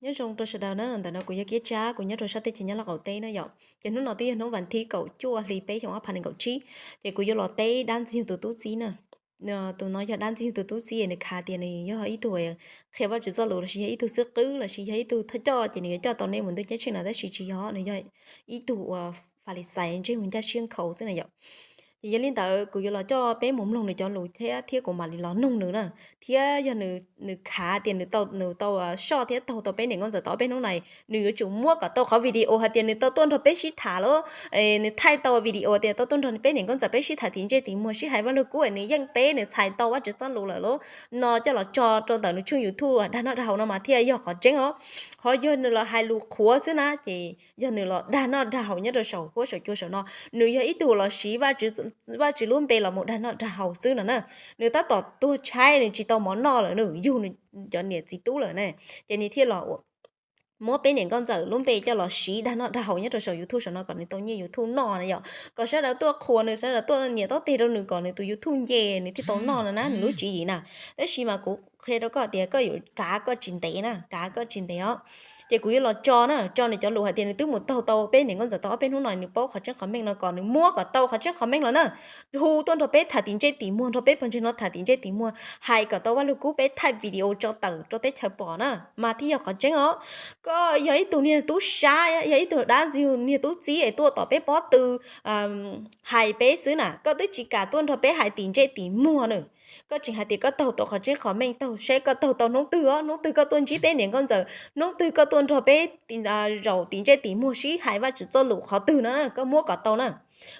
Nyob zoo rau sawv daws na, ntawm no kuv yog Kiab Tsab, kuv nyob rau sab teb chaws Nyab Laj qaum teb na yom. Ces hnub no twb yog hnub vas thib kaum cuaj hli peb xyoo ob phav nees nkaum tsib, ces kuv yuav los teb dab ntxwg nyoog tus tub txib na. Tus no yog dab ntxwg nyoog tus tub txib, nws khav tias nws yog ib tug qhia Vajtswv txoj lus lossis yog ib tug xib hwb lossis yog ib tug thawj coj ces nws yuav coj tau nej mus ntuj ceeb tsheej no, tab sis tsis yog, nws yog ib tug uas Falixais ntsej muag ncaj siab nkhaus xwb na yom. Ces yog li ntawd kuv yuav los coj peb mus mloog nws cov lus thiab, thiab kuv mam li los noog nws na. Thiab yog nws khav tias nws tau, nws tau soj thiab taug tau peb niam nkauj ntxawm tau ob peb hnub no, nws yuav tsum muab kom tau qhov video hais tias nws tau tuaj nrog peb sib tham los, nws thaij tau video tias tau tuaj nrog peb niam nkauj ntxawm peb sib tham tim ntsej tim muag sib hais Vajluskub es nws yeej peb, nws txhais tau Vajtswv txoj lus lawm los no coj los tso rau ntawm nws tshooj YouTube dag noj dag haus no mas thiaj yog qhov tseeb os. Ho yog nws los hais lus qhuav xwb na ces yog nws los dag noj dag haus nyob rau saum huab saum cua saum no. Nws yog ib tug los siv Vajtswv lub npe los mus dag noj dag haus xwb no na. Nws tab tom tuag tshaib, nws tsis tau mov noj lawm, nws yug nws cov niam txiv tub lawm na, ces nws thiaj los muab peb niam nkauj ntxawm lub npe coj los siv dag noj dag haus nyob rau saum YouTube saum no kom nws tau nyiaj YouTube noj na yom. Kom sawv daws tuaj qhuas nws, sawv daws tuaj nias tob tes rau nws kom nws tus YouTube nce nws thiaj tau noj no na, nws lub tswv yim na. Tab sis mas kuv qhia rau koj tias koj yuav kav koj tsis ntev na, kav koj tsis ntev os. Ces kuv yuav los tso na, tso nws cov lus hais tias nws twb mus taug tau peb niam nkauj ntxawm tau ob peb hnub no nws paub qhov tseeb qhov meej no kom nws muab kom tau qhov tseeb qhov meej los na. Hu tuaj nrog peb tham tim ntsej tim muag, nrog peb pawg ntseeg no tham tim ntsej tim muag, hais kom tau Vajluskub peb thaij video tso tawm rau teb chaws pom na mas thiaj yog qhov tseeb os. Koj yog ib tug niag tub sab, yog ib tug dab ntxwg niag tub txib es tuaj tom peb pob tw hais peb xwb na, koj twb tsis kam tuaj nrog peb hais tim ntsej tim muag na. Koj tseem hais tias koj taug tau qhov tseeb qhov meej, taug seb koj taug tau hnub twg os, hnub twg koj tuaj ntsib peb niam nkauj ntxawm, hnub twg koj tuaj nrog peb zaum tim ntsej tim muag sib hais Vajtswv txoj lus qhov twg no, koj muab kom tau na.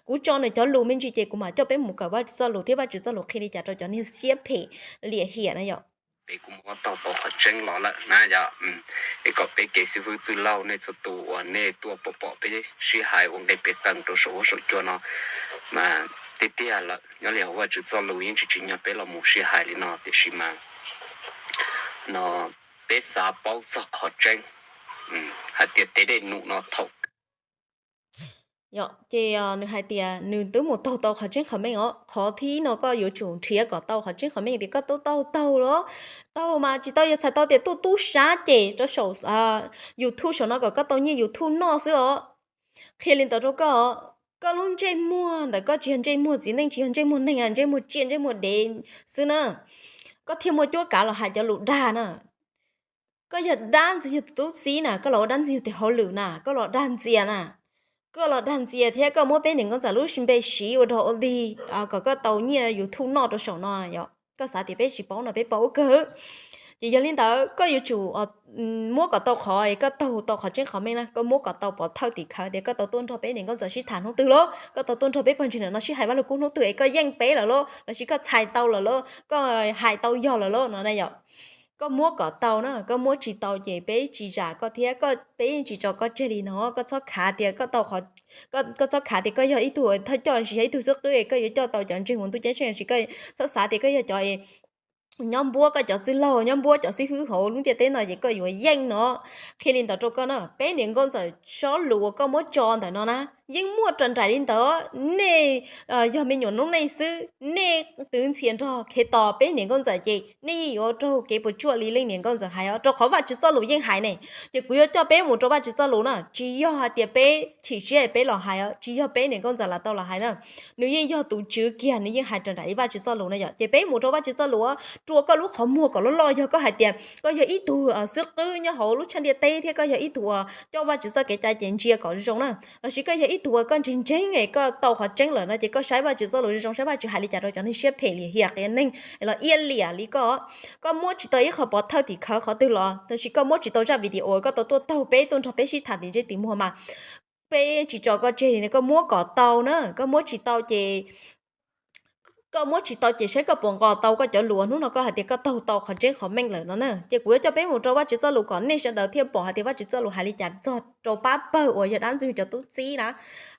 Kuv tso nws cov lus me ntsis ces kuv mam coj peb mus kawm Vajtswv txoj lus thiab Vajtswv txoj lus qhia li cas rau cov niag siab phem liam hiam na yom. Peb kuj muab taug tau qhov tseeb los lawm na yom. Es kom peb kev xib fwb txwj laug nej txhua tus uas nej tuaj pom pom peb sib hais ua nqe pem qees rau saum huab saum cua no mas tiag tiag lawm, nyob li hauv Vajtswv txoj lus yeej tsis tsim nyog peb los mus sib hais li no, tiam sis mas no peb xav paub txog qhov tseeb hais tias tej dej num no thaum Yom, ces nws hais tias nws twb mus taug tau qhov tseeb qhov meej os. Qhov thib no koj yuav tsum nrhiav kom tau qhov tseeb qhov meej tias koj tub taug taug los, taug mas tsis tau, yog txhais tau tias tuaj tub sab ces rau saum YouTube saum no kom koj tau nyiaj YouTube noj xwb os. Qhia li ntawd rau koj, koj lub ntsej muag ntawm koj tsis yog ntsej muag txiv neej, tsis yog ntsej muag neeg, ntsej muag tsiaj ntsej muag dev xwb na, koj thiaj muaj cuab kav los hais cov lus dag na. Koj yog dab ntxwg nyoog tus tub txib na, koj los ua dab ntxwg nyoog tes hauj lwm na, koj los dag ntxias na. Koj los dag ntxias thiab koj muab peb niam nkauj ntxawm lub npe siv ua dog ua dig kom koj tau nyiaj YouTube noj rau saum no yom. Koj xav tias peb tsis paub no, peb paub kawg. Ces yog li ntawd koj yuav tsum muab kom tau qhov es koj taug tau qhov tseeb qhov meej na, koj muab kom tau pov thawj tim khawv tias koj tau tuaj nrog peb niam nkauj ntxawm sib tham hnub twg los, koj tau tuaj nrog peb pawg ntseeg no sib hais Vaj Lug Kub hnub twg es koj yeej peb lawm los, los sis koj txhais tau lawm los, koj hais tau yog lawm los no na yom. Koj muab kom tau na, koj muab tsis tau ces peb tsis zam koj thiab peb yeej tsis tso koj tseg li no. Koj txhob khav tias koj tau, koj txhob khav tias koj yog ib tug thawj coj los sis yog ib tug xib hwb es koj yuav coj tau cov ntseeg mus ntuj ceeb tsheej, los sis koj txhob xav tias koj yog cov nyob npuab koj cov txwj laug, nyob npuab cov xib hwb hauv lub ntiaj teb no ces koj yuav yeej no. Qhia li ntawd rau koj na, peb niam nkauj ntxawm sob lus uas koj muab tso ntawm no na, yeej muaj raws nraim li ntawd. Nej yog me nyuam noob neej xwb, nej twv ntxhias nrog Khetos peb niam nkauj ntxawm ces nej yeej yuav raug kev puas tsuaj li leej niam nkauj ntxawm hais os, rau qhov Vajtswv txoj lus yeej hais ne. Ces kuv yuav coj peb mus rau Vajtswv txoj lus na, tsis yog hais tias peb chim siab peb los hais os, tsis yog peb niam nkauj ntxawm los tau los hais na. Nws yeej yog tus Tswv kiag, nws yeej hais raws nraim li Vajtswv txoj lus na yom. Ces peb mus rau Vajtswv txoj lus, rua koj lub qhov muag kom loj loj, yog koj hais tias koj yog ib tug xib hwb nyob hauv lub tshaj ntiaj teb thiab koj yog ib tug uas coj Vajtswv txoj kev cai ces ntsia kom zoo na, los sis koj yog ib tug uas koj ntseeg ntseeg es koj tau qhov tseeb lawm no ces koj saib Vajtswv txoj lus zoo, saib Vajtswv hais li cas rau cov neeg siab phem liam hiam qias neeg los iab liam li koj. Koj muab tsis tau ib qho pov thawj tim khawv qhov twg los, tab sis koj muab tsis tau zaj video koj tau tuaj taug peb tuaj nrog peb sib tham tim ntsej tim muag mas peb tsis tso koj tseg li, koj muab kom tau na, koj muab tsis tau ces koj muab tsis tau ces saib koj puas nqos tau koj cov lus hnub no koj hais tias koj taug tau qhov tseeb qhov meej lawm no na. Ces kuv yuav coj peb mus rau Vajtswv txoj lus kom nej sawv daws thiaj pom hais tias Vajtswv txoj lus hais li cas txog rau pab pawg uas yog dab ntxwg cov tub txib na,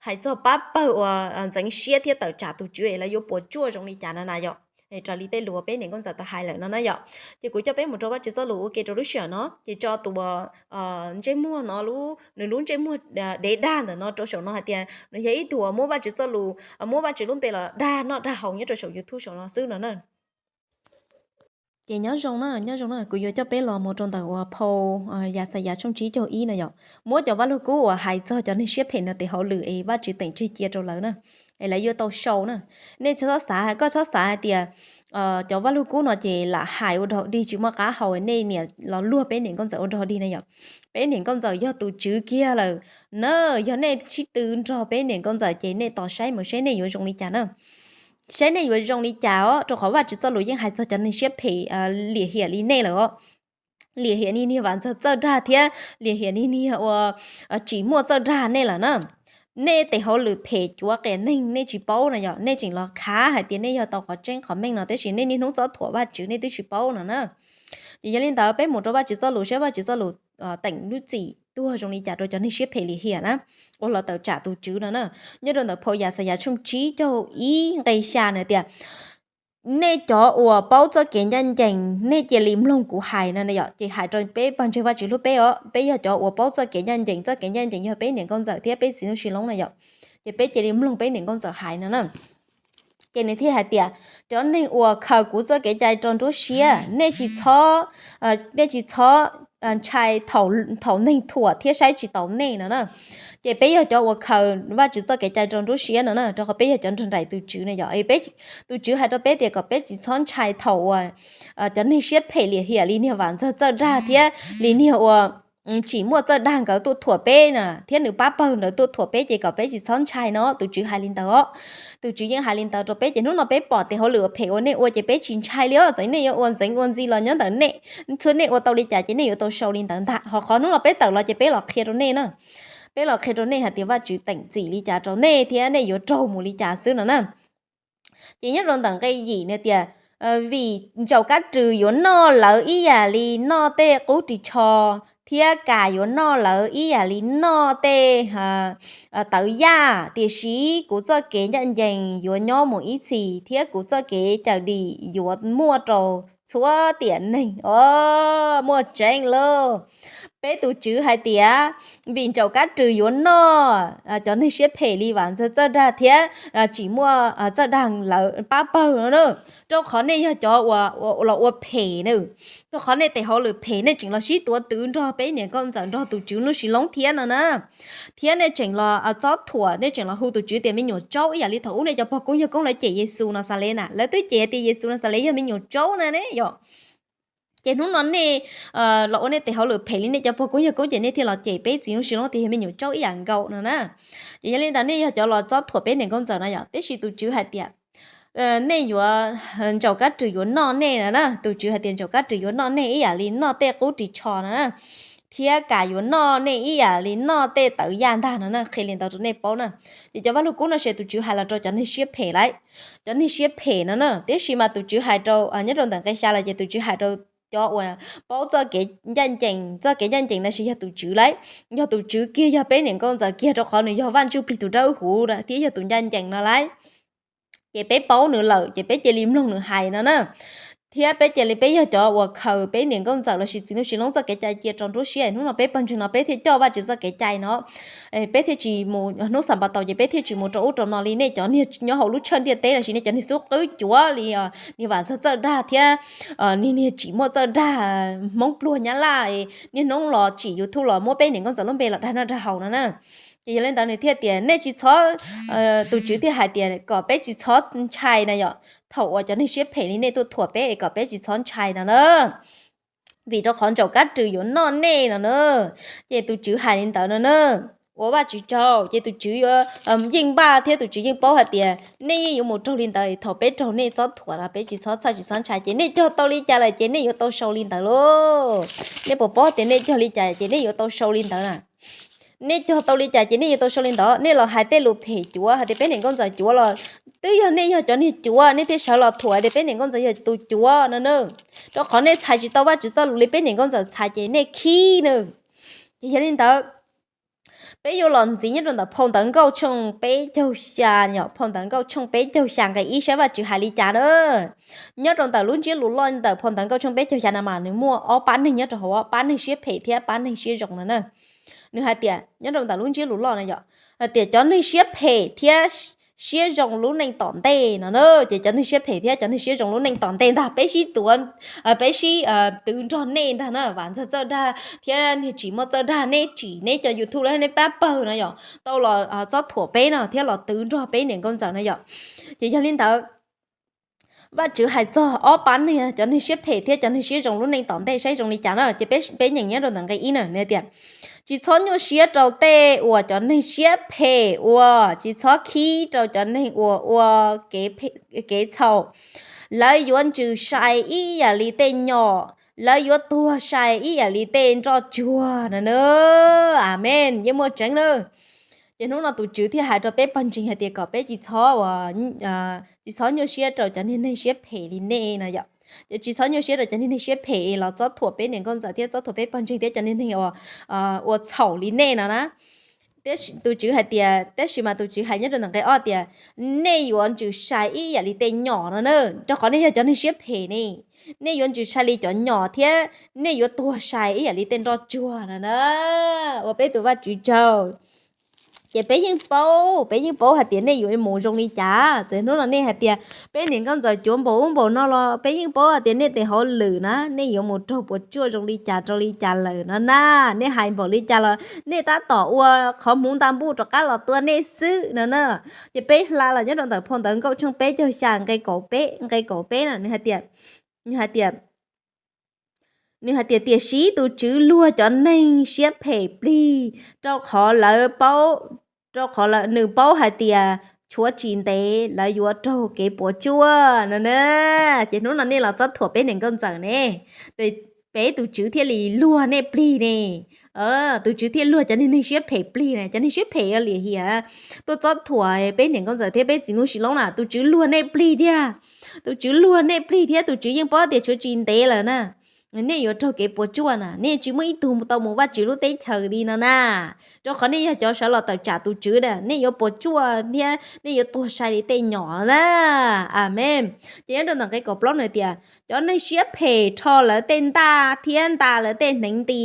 hais txog pab pawg uas ntxeev siab thiab tawm tsam tus Tswv es lawv yuav puas tsuaj zoo li cas na na yom. Raws li tej lus uas peb niam nkauj ntxawm tau hais lawm no na yom. Ces kuv coj peb mus rau Vajtswv txoj lus ua ke rau lub sij hawm no, ces tso tus uas ntsej muag no, nws lub ntsej muag dev dag ntawm no rau saum no hais tias nws yog ib tug uas muab Vajtswv txoj lus, muab Vajtswv lub npe los dag noj dag haus nyob rau saum YouTube saum no xwb no na. Ces nyob zoo na, nyob zoo na, kuv yuav coj peb los mus rau ntawm uas phau Yaxayas tshooj tsib caug ib na yom, muab cov Vaj Lug Kub uas hais txog cov neeg siab phem no tes hauj lwm es Vajtswv teem tseg cia rau lawv na, es lawv yuav tau sau na. Nej txhob xav, koj txhob xav hais tias cov Vaj Lug Kub no ces lam hais ua dog dig tsis muaj qab hau, nej niam los luag peb niam nkauj ntxawm ua dog dig na yom. Peb niam nkauj ntxawm yog tus Tswv kiag lawm na, yog nej sib tw nrog peb niam nkauj ntxawm ces nej tos saib mus saib nej yuav zoo li cas na. Saib nej yuav zoo li cas os, rau qhov Vajtswv txoj lus yeej hais txog cov neeg siab phem liam hiam li nej lawm os. Liam hiam li niag Vam Ntxawg Txawj Dag thiab liam hiam li niag uas Tsim Muaj Txawj Dag nej lawm na. Nej tes hauj lwm phem cuav qias neeg nej tsis paub no yom, nej tseem los khav hais tias nej yog tau qhov tseeb qhov meej no, tab sis nej niaj hnub txob thuam Vajtswv nej twb tsis paub no na. Ces yog li ntawd peb mus rau Vajtswv txoj lus saib Vajtswv txoj lus teem lub txim tuag zoo li cas rau cov neeg siab phem liam hiam na, uas los tawm tsam tus Tswv no na. Nyob rau ntawm phau Yaxayas tshooj tsib caug ib nqe xya na tias, nej cov uas paub txoj kev ncaj ncees, nej cia li mloog kuv hais no na yom. Ces hais rau peb pawg ntseeg Vajtswv hlub peb os, peb yog cov uas paub txoj kev ncaj ncees, txoj kev ncaj ncees yog peb niam nkauj ntxawm thiab peb txiv Nuj Sis Loob na yom. Ces peb cia li mloog peb niam nkauj ntxawm hais no na. Ces nws thiaj hais tias, cov neeg uas khaws kuv txoj kev cai rau nruab siab, nej tsis txhob, nej tsis txhob ntshai thaum neeg thuam thiab saib tsis taus nej no na. Ces peb yog cov uas khaws Vajtswv txoj kev cai rau nruab siab no na, rau qhov peb yog cov nrog nraim tus Tswv na yom. Peb, tus Tswv hais rau peb tias kom peb tsis txhob ntshai thaum uas cov neeg siab phem liam hiam li niag Vam Ntxawg Txawj Dag thiab li niag uas Tsim Muaj Txawj Dag nkawd tuaj thuam peb na, thiab nws pab pawg ntawd tuaj thuam peb, ces kom peb tsis txhob ntshai no, tus Tswv hais li ntawd os. Tus Tswv yeej hais li ntawd rau peb, ces hnub no peb pom tes hauj lwm uas phem uas nej ua ces peb tsis ntshai li os, txawm nej yuav ua ntxeev ua ntxiv los nyob ntawm nej, txhua nej ua tau li cas ces nej yuav tau sau li ntawd ntag. Ho qhov hnub no peb tawm los ces peb los qhia rau nej na, peb los qhia rau nej hais tias Vajtswv teem txim li cas rau nej thiab nej yuav raug mus li cas xwb no na. Ces nyob rau ntawm nqe yim nws tias, vim ntsaum kab rws yuav noj lawv ib yam li noj tej qub ris tsho, thiab kas yuav noj lawv ib yam li noj tej tawv yaj, tiam sis kuv txoj kev ncaj ncees yuav nyob mus ib txhis, thiab kuv txoj kev cawm dim yuav muaj rau txhua tiam neeg. Os, muaj tseeb lauj. Peb tus Tswv hais tias, vim ntsaum kab rws yuav noj cov neeg siab phem li Vam Ntxawg Txawj Dag thiab Tsim Muaj Txawj Dag lawv pab pawg no na, rau qhov nej yog cov uas los ua phem na, rau qhov nej tes hauj lwm phem, nej tseem los sib tuav twv nrog peb niam nkauj ntxawm nrog tus Tswv Nuj Sis Loob thiab no na. Thiab nej tseem los txob thuam, nej tseem los hu tus Tswv tias me nyuam tsaub ib yam li thaum ub nej cov pog koob yawg koob lawv cem Yexus Naxales na, lawv twb cem tias Yexus Naxales yog me nyuam tsaub na ne yom. Ces hnub no nej los ua nej tes hauj lwm phem li nej cov pog koob yawg koob ces nej thiaj los cem peb txiv Nuj Sis Loob tias yog me nyuam tsaub ib yam nkaus no na. Ces yog li ntawd nej yog cov los txob thuam peb niam nkauj ntxawm na yom, tiam sis tus Tswv hais tias nej yuav, ntsaum kab rws yuav noj nej no na, tus Tswv hais tias ntsaum kab rws yuav noj nej ib yam li noj tej qub ris tsho no na, thiab kas yuav noj nej ib yam li noj tej tawv yaj ntag no na, qhia li ntawd rau nej paub na. Ces cov Vaj Lug Kub no ces tus Tswv hais los rau cov neeg siab phem lauj, cov neeg siab phem no na, tiam sis mas tus Tswv hais rau, nyob rau ntawm nqe xya los ces tus Tswv hais rau cov uas paub txoj kev ncaj ncees, txoj kev ncaj ncees no ces yog tus Tswv lauj, yog tus Tswv kiag, yog peb niam nkauj ntxawm kiag, rau qhov nws yog Vaj Ntsuj Plig tus dawb huv thiab yog tus ncaj ncees no lauj. Ces peb paub nws lawm ces peb cia li mloog nws hais no na, thiab peb cia li, peb yog cov uas khaws peb niam nkauj ntxawm los sis txiv Nuj Sis Loob txoj kev cai cia rau nruab siab, hnub no peb pawg ntseeg no peb thiaj coj Vaj Tswv txoj kev cai no. Peb thiaj tsis mus, hnub Xanpataus ces peb thiaj tsis mus rau ub rau no li nej cov niag nyob hauv lub tshawj ntiaj teb los sis nej cov niag xub qwb cuav li niag Vam Ntxawg Txawj Dag thiab niag niag Tsim Muaj Txawj Dag, Hmoob pluag Nyab Laj, niaj hnub los tsim YouTube los muab peb niam nkauj ntxawm lub npe los dag noj dag haus no na. Ces yog li ntawd nws thiaj tias nej tsis txhob, tus Tswv thiaj hais tias kom peb tsis txhob ntshai na yom, thaum uas cov neeg siab phem li nej tuaj thuam peb es kom peb tsis txhob ntshai no na, vim rau qhov ntsaum kab rws yuav noj nej no na. Ces tus Tswv hais li ntawd no na, ua Vajtswv tsaug. Ces tus Tswv yuav, yeej npaj thiab tus Tswv yeej paub hais tias nej yeej yuav mus raug li ntawd, thaum peb raug nej txob thuam no peb tsis txhob txhawj tsis txhob ntshai, ces nej cog tau li cas lawm ces nej yuav tau sau li ntawd lauj. Nej puas paub tias nej cog li cas ces nej yuav tau sau li ntawd na? Nej cog tau li cas ces nej yuav tau sau li ntawd. Nej los hais tej lus phem cuav hais tias peb niam nkauj ntxawm cuav los, twb yog nej yog cov niag cuav nej thiaj sawv los thuam tias peb niam nkauj ntxawm yog tus cuav no na, rau qhov nej txhais tsis tau Vajtswv txoj lus li peb niam nkauj ntxawm txhais ces nej khib na. Ces yog li ntawd, peb yuav los ntxiv nyob rau ntawm phau Ntawv Nkauj tshooj peb caug xya, phau Ntawv Nkauj tshooj peb caug xya nqe ib saib Vajtswv hais li cas na. Nyob rau ntawm lub ntsiab lus loj ntawm phau Ntawv Nkauj tshooj peb caug xya na mas nws muaj ob pab neeg nyob rau hauv, ob pab neeg siab phem thiab pab neeg siab zoo no na. Nws hais tias nyob rau ntawm lub ntsiab lus loj na yom, hais tias cov neeg siab phem thiab siab zoo lub neej tom ntej no na. Ces cov neeg siab phem thiab cov neeg siab zoo lub neej tom ntej ntag peb sib tuav, peb sib twv nrog nej ntag na. Vam Ntxawg Txawj Dag thiab niag Tsim Muaj Txawj Dag, neb tsim neb cov YouTube los nej pab pawg no yom, tau los txob thuam peb no thiab los twv nrog peb niam Nkauj Ntxawm no yom. Ces yog li ntawd, Vajtswv hais txog ob pab neeg, cov neeg siab phem thiab cov neeg siab zoo lub neej tom ntej saib zoo li cas na. Ces peb nyeem nyob rau ntawm nqe ib na, nws tias, tsis txhob nyuaj siab rau tej uas cov neeg siab phem ua, tsis txhob khib rau cov neeg uas ua kev txhaum. Lawv yuav ntsws sai ib yam li tej nyom, lawv yuav tuag sai ib yam li tej nroj tsuag no na. Amees, yeej muaj tseeb na. Ces hnub no tus Tswv thiaj hais rau peb pawg ntseeg hais tias kom peb tsis txhob, tsis txhob nyuaj siab rau cov niag neeg siab phem li nej no yom. Ces tsis txhob nyuaj siab rau cov niag neeg siab phem los txob thuam peb niam Nkauj Ntxawm thiab txob thuam peb pawg ntseeg thiab cov niag neeg uas ua txhaum li nej no na. Tus Tswv hais tias, tab sis mas tus Tswv hais nyob rau ntawm nqe ob tias, nej yuav ntsws sai ib yam li tej nyom no na, rau qhov nej yog cov neeg siab phem ne. Nej yuav ntsws sai li cov nyom thiab nej yuav tuag sai ib yam li tej nroj tsuag no na. Ua peb tus Vajtswv tsaug. Ces peb yeej paub, peb yeej paub hais tias nej yuav mus zoo li cas. Txawm hnub no nej hais tias peb niam Nkauj Ntxawm cuav npaum ub npaum no los peb yeej paub hais tias nej tes hauj lwm na, nej yuav mus raug puas tsuaj zoo li cas rau li cas lawm no na. Nej hais npaum li cas los nej tab tom ua qhov hmuv nta npuj rov qab los tua nej xwb no na. Ces peb hla los nyob rau ntawm phau ntawv Nkauj tshooj peb caug xya nqe kaum peb, nqe kaum peb na, nws hais tias, nws hais tias, nws hais tias, tiam sis tus Tswv luag cov neeg siab phem plig, rau qhov lawv paub, rau qhov nws paub hais tias tshuav tsis ntev lawv yuav raug kev puas tsuaj no na. Ces hnub no nej los txob thuam peb niam Nkauj Ntxawm ne, peb tus Tswv thiaj li luag nej plig ne. Tus Tswv thiaj luag cov niag neeg siab phem plig na. Cov neeg siab phem ua lim hiam tuaj txob thuam peb niam Nkauj Ntxawm thiab peb txiv Nuj Sis Loob na, tus Tswv luag nej plig tiag. Tus Tswv luag nej plig thiab tus Tswv yeej paub tias tshuav tsis ntev lawm na, nej yuav raug kev puas tsuaj na. Nej tsis muaj ib tug tau mus Vajtswv lub teb chaws li no na, rau qhov nej yog cov sawv los tawm tsam tus Tswv na. Nej yuav puas tsuaj thiab nej yuav tuag sai li tej nyom na. Amees. Ces nyob rau ntawm nqe kaum plaub nws tias, cov neeg siab phem rho lawv tej ntaj thiab nta lawv tej hneev nti,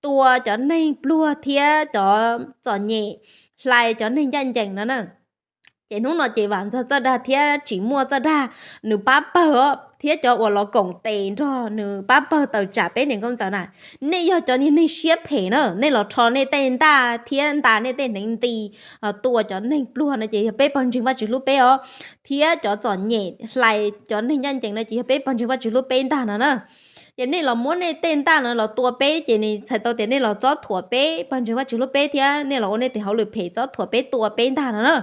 tua cov neeg pluag thiab cov txom nyem, hlais cov neeg ncaj ncees no na. Ces hnub no ces Vam Ntxawg Txawj Dag thiab Tsim Muaj Txawj Dag, nws pab pawg os, thiab cov uas los koom tes nrog nws pab pawg tawm tsam peb niam Nkauj Ntxawm na, nej yog cov niag neeg siab phem na. Nej los rho nej tej ntaj thiab nta nej tej hneev nti tua cov neeg pluag no ces yog peb pawg ntseeg Vajtswv hlub peb os, thiab cov txom nyem hlais cov neeg ncaj ncees no ces yog peb pawg ntseeg Vajtswv hlub peb ntag no na. Ces nej los muab nej tej ntaj no los tua peb ces nws txhais tau tias nej los txob thuam peb pawg ntseeg Vajtswv hlub peb thiab nej los ua nej tes hauj lwm phem txob thuam peb tua peb ntag no na.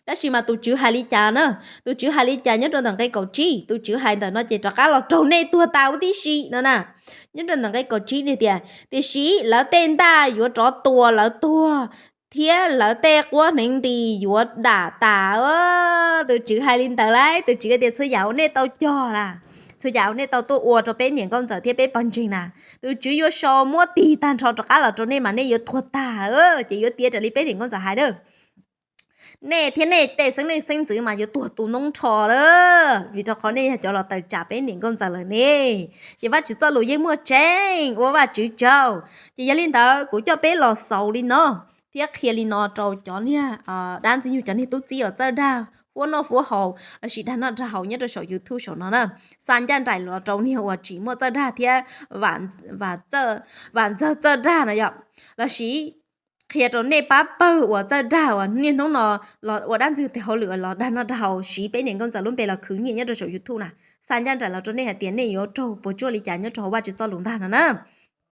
Tab sis mas tus Tswv hais li cas na? Tus Tswv hais li cas nyob rau ntawm nqe kaum tsib? Tus Tswv hais ntawm no ces rov qab los raug nej tuag tas huv tib si no na. Nyob rau ntawm nqe kaum tsib nws tias, tiam sis lawv tej ntaj yuav rov tua lawv tuag, thiab lawv tej quab hneev nti yuav dam tas. Tus Tswv hais li ntawd lauj. Tus Tswv tias txhua yam uas nej tau cog na, txhua yam uas nej tau tuaj ua rau peb niam Nkauj Ntxawm thiab peb pawg ntseeg na, tus Tswv yuav sau muab tig tag nrho rov qab los rau nej mas nej yuav tuag tag. Ces yuav tiav raws li peb niam Nkauj Ntxawm hais na. Nej thiab nej tej xeeb leej xeeb ntxwv mas yuav tuag tu noob nrho lawm, vim rau qhov nej yog cov los tawm tsam peb niam Nkauj Ntxawm lawm ne. Ces Vajtswv txoj lus yeej muaj tseeb, ua Vajtswv tsaug. Ces yog li ntawd kuv coj peb los xaus li no thiab qhia li no rau cov niag dab ntxwg nyoog, cov niag tub txib uas txawj dag huab noj huab haus lossis dag noj dag haus nyob rau saum YouTube saum no na. Xa ncaj nraim los rau niag uas Tsim Muaj Txawj Dag thiab Vam Ntxawg Txawj Dag no yom, lossis qhia rau nej pab pawg uas txawj dag uas niaj hnub no los ua dab ntxwg tes hauj lwm los dag noj dag haus siv peb niam Nkauj Ntxawm lub npe los khwv nyiaj nyob rau saum YouTube na. Xa ncaj nraim los rau nej hais tias nej yuav raug puas tsuaj li cas nyob rau hauv Vajtswv txoj lus ntag no na.